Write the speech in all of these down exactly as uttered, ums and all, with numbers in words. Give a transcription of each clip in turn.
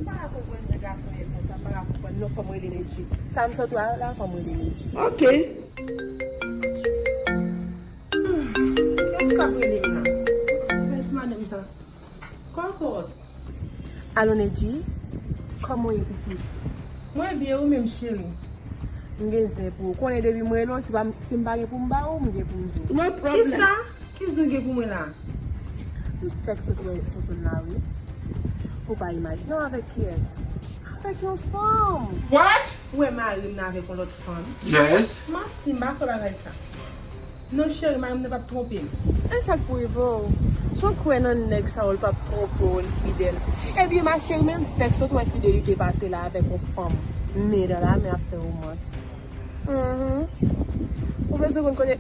M pa ka konprann jan gason ye konsa, m pa ka konprann non, fò m rele Nedji. Sa m sot wè a la, fò m rele Nedji. Ok. Hmm, kiyès k ap rele m la? Bèl ti madanm sa. Kòkòt. Alo, Nedji. Kòman w ye, pitit? Mwen byen, ou menm, cheri? M gen zen pou ou. Konnen depi m rele w, si pa m, si m pa gen pou m ba ou, m gen pou m di w. No problem. Kisa? Ki zen gen pou mwen la? M fèk sot wè Sonsonn la, wi. Ou pa imajine w avèk kiyès? Avèk yon fanm. What? Ou wè mari m nan avèk yon lòt fanm? Yes. Manti, m pa kwè bagay sa. Non, cheri, mari m nan p ap twonpe m. E sa k pou rive w? Jan w kwè nan nèg sa yo, l p ap twonpe w, l fidèl. Ebyen, ma cheri, men m fèk sot wè fidelite pase la avèk yon fanm. Men dan la, men ap fè romans. Mhm. Ou bezwen konn kote,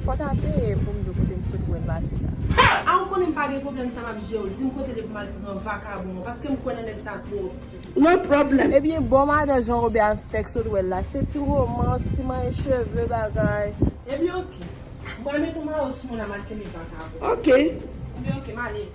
fò ta peye pou m di w kote m sot wè l pase la. A, ou konnen m pa gen pwoblèm sa m ap jere w. Di m kote l pou m al pran vakabon an, paske m kwè nan nèg sa twòp. No problem. Ebyen, bon, madan Jean Robert, m fèk sot wè l la. Se ti romans, ti manyen cheve, bagay. Ebyen, oke. Mwen mete yon mayo sou mwen la, m al kenbe vakabon. Oke. Ebyen, oke, m ale.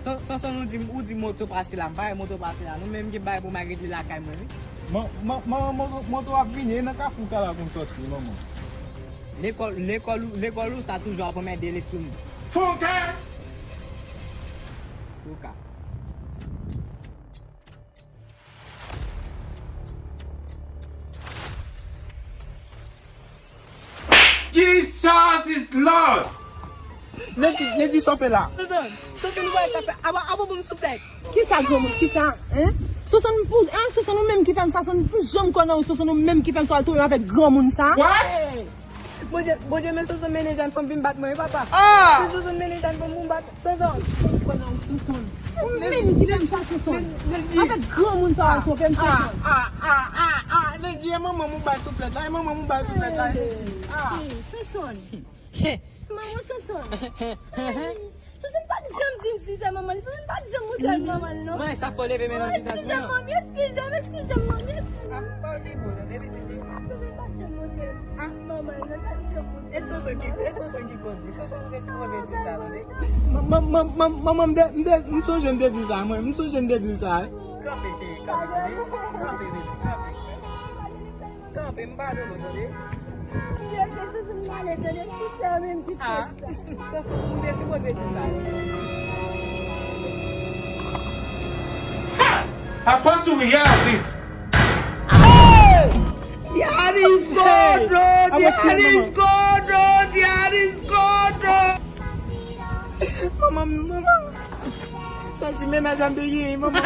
Son, Sonson, ou di, ou di moto pase la, m pa wè moto pase la. Nou menm ki bay pou m al ret li lakay mwen, wi. Man, man, man, moto, moto ap vini, e nan kafou sa la konn sòti, manman. Lekòl, lekòl, lekòl ou sa toujou ap anmède lespri m. Fon kè! Fon kè. Jesus is Lord! Nedji, Nedji, sa w fè la? Sonson, Sonson, nou wè sa fè. Aba, aba, bon, m souflèt. Kisa, granmoun, kisa? Hein? Sonson, pou, hein, Sonson, ou menm ki fè m sa, Sonson, pou janm kwè nan ou, Sonson, ou menm ki fè m sa, al touye m avèk granmoun sa. What? Hey! Bondye, Bondye, men Sonson mennen Jàn fanm vin bat mwen, wi, papa. Ah! Men Sonson mennen Jàn fanm vin bat. Sonson. Ou menm ki fè m sa, Sonson. Avèk granmoun sa, ou fè m sa. Ah, ah, ah, ah, ah, Nedji, e manman m ou bay souflèt la, e manman m ou bay souflèt la, Nedji. Ah. Sonson. Manman Sonson. Sonson pa t janm di m si se manman li. Sonson pa t janm montre m manman li, non. Mwen, sa fò leve men nan vizaj mwen, non. Eskize m, manmi, eskize m, eskize m, manmi, eskize m. Ah, pa okipe w, non, depi ti fi. Sonson pa t janm montre m manman li, non, pa t janm montre m. E Sonson ki, e Sonson ki koz li. Sonson ou te sipoze di sa, tande. Man, man, man, man, manman, m te, m te, m sonje m te di sa, mwen. M sonje m te di sa, wi. Kanpe, cheri, kanpe, tande. Kanpe, baby, kanpe. Kanpe, m padone w, tande. Yo, Jezi, m ale, tande. Kisa menm ki fè sa? Sa se pou m te sipoze di sa. Apostle, we have this. Hey! Yariz Godo, Yariz Godo, Yariz Godo. Manman, manman. Sa ti mennaj an te genyen, manman.